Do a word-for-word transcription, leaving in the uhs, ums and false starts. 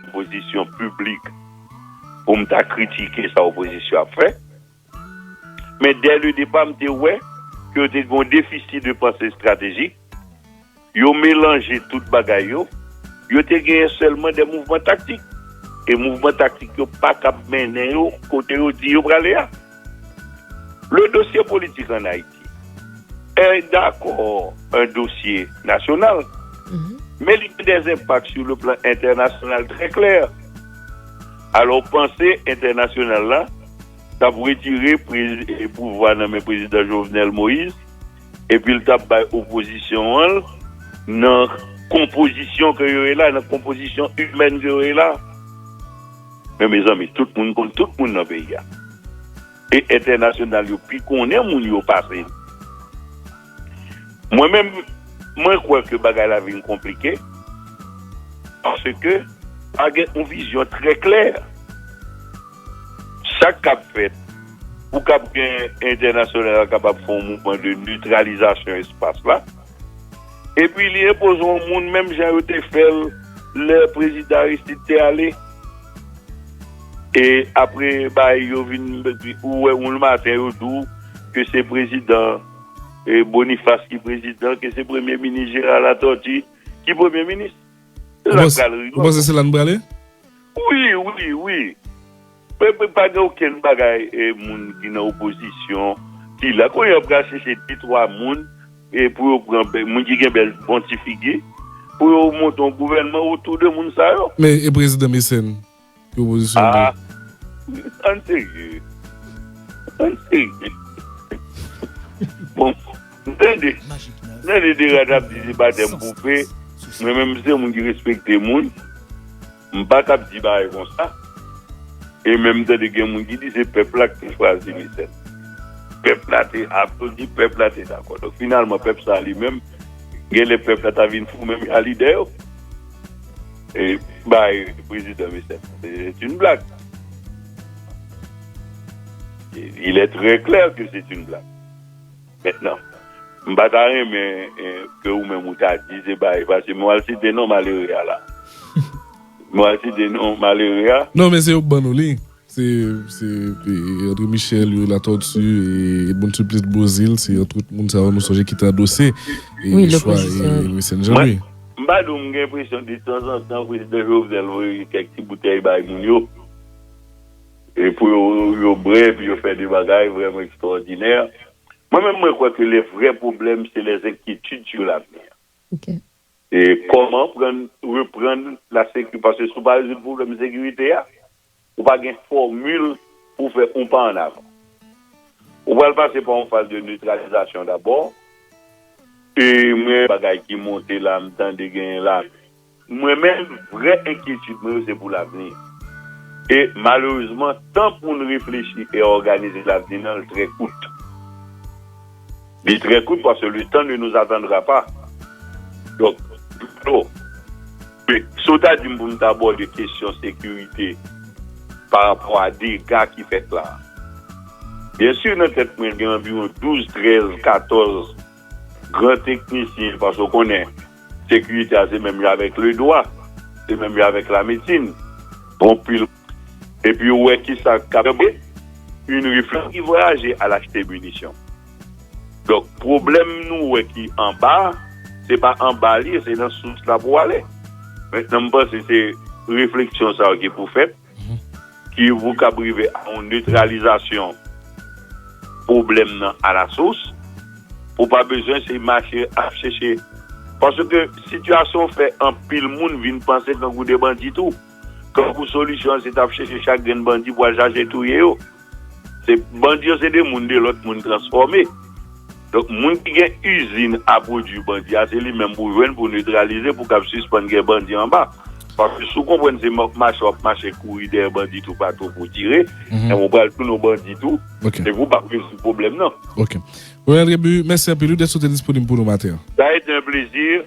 opozisyon piblik pou m ta kritike sa opozisyon ap fè. Men dè le depa, m te wè ke yo te gen yon defisi de panse estratejik. Yo melanje tout bagay yo. Yo te genyen sèlman de mouvman taktik. E mouvman taktik yo pa kab mennen yo kote yo di yo prale a. Le dossier politique en Haïti est d'accord un dossier national, mais il y a des impacts sur le plan international très clairs. Alò, panse entènasyonal la t ap retire prez- pouvwa nan men prezidan Jovenel Moïse, epi l t ap bay opozisyon an nan konpozisyon ke yo ye la, nan konpozisyon imèn ke yo ye la. Men mezanmi, tout moun konn tout moun nan peyi a. E entènasyonal yo pi konnen moun yo pase. Mwen menm, mwen kwè ke bagay la vin konplike, paske pa gen yon vizyon trè klè. Sa k ap fèt, pou k ap gen entènasyonal la kapab fè yon mouvman de netralizasyon espas la, epi li enpoze yon moun menm jan yo te fè l lè prezidan Aristide te ale. E apre bay yo vin, ou wè yon maten yo di w ke se prezidan, e, Boniface ki prezidan, ke se premye minis Gérard Latortue ki premye minis. Se sa k pral rive. Ou panse se la n prale? Wi, wi, wi. Pe- pe- Pa gen okenn bagay, e, moun ki nan opozisyon ki la. Kounye a yo pral chèche de twa moun, e, pou yo pran bè- moun ki gen bèl bon ti figi, pou yo monte yon gouvènman otou de moun sa yo. Men e prezidan Mecène ki opozisyon an? Ah, ann serye. Ann serye. Bon, tande, tande de rad ap di se batèm pou pe. Mwen menm se moun ki respekte moun. M pa kab di bagay konsa. E menm tande gen moun ki di se pèp la ki te chwazi Mecène. Pèp la te aplodi, pèp la te dakò. Donk finalman pèp sa li menm, genlè pèp la ta vin fou menm a lidè yo. E bay prezidan Mecène, c'est une blague. Il est très clair que c'est une blague. Mentnan, m pa ta renmen, eh, ke ou menm ou ta di se bay, paske mwen al site non malere a la. Mwen al site non malere a. Non, men se yo k ban nou li. Se, se, e, André Michel, Youri Latortue, e, Edmonde Supplice Beauzile, se antrot moun sa yo nou sonje ki te andose, e, chwa, e, Louis Saint Jean, wi. M pa di w, m gen enpresyon de tanzantan prezidan Jovenel voye kèk ti boutèy bay moun yo. E pou yo, yo bwè, epi yo fè de bagay vrèman ekstraòdinè. Mwen menm, mwen kwè ke le vrè pwoblèm, se les inquiétudes sur l'avenir. E kòman pran, reprann la sécurité, paske si w pa rezoud pwoblèm sekirite a, ou pa gen fòmil pou fè yon pa ann avan. Ou pral pase pa yon faz de netralizasyon dabò. E mwen, bagay ki monte la, m tande genyen la. Mwen menm, vrè enkyetid mwen yo, se pou lavni. E malerezman, tan pou n reflechi e òganize lavni an, l trè kout. Li trè kout paske le temps ne nous attendra pas. Donk, Dlo, men, si w ta di m pou m ta abòde kesyon sekirite pa rapò a dega ki fèt la, byen si nan tèt mwen gen anviwon douz, trèz, katòz gran teknisyen, paske w konnen, sekirite a se menm jan avèk ledwa, se menm jan avèk lamedsin, anpil. Epi ou wè kisa k ap yon refleks ki vwayaje al achte minisyon. Donk, pwoblèm nou wè ki anba, se pa anba li ye, se nan sous la pou w ale. Mentnan, m panse se refleksyon sa yo ki pou fèt, ki pou kab rive a yon netralizasyon pwoblèm nan alasous, pou pa bezwen se mache ap chèche. Paske sitiyasyon fè anpil moun vin panse kankou de bandi tou. Kankou solisyon an se t ap chèche chak grenn bandi pou al chache touye yo. Se bandi yo, se de moun de lòt moun transfòme. Donk, moun ki gen izin a pwodui bandi a, se li menm pou jwenn, pou netralize, pou kab sispann gen bandi anba. Paske si w konprann se ma- mache w ap mache kouri dèyè bandi toupatou pou tire, enben w pral tounen yon bandi tou, se pou w p ap rezoud pwoblèm nan. Ok. Ronald Rebu, mèsi anpil wi dèske w te disponib pou nou maten an. Ça a été un plaisir.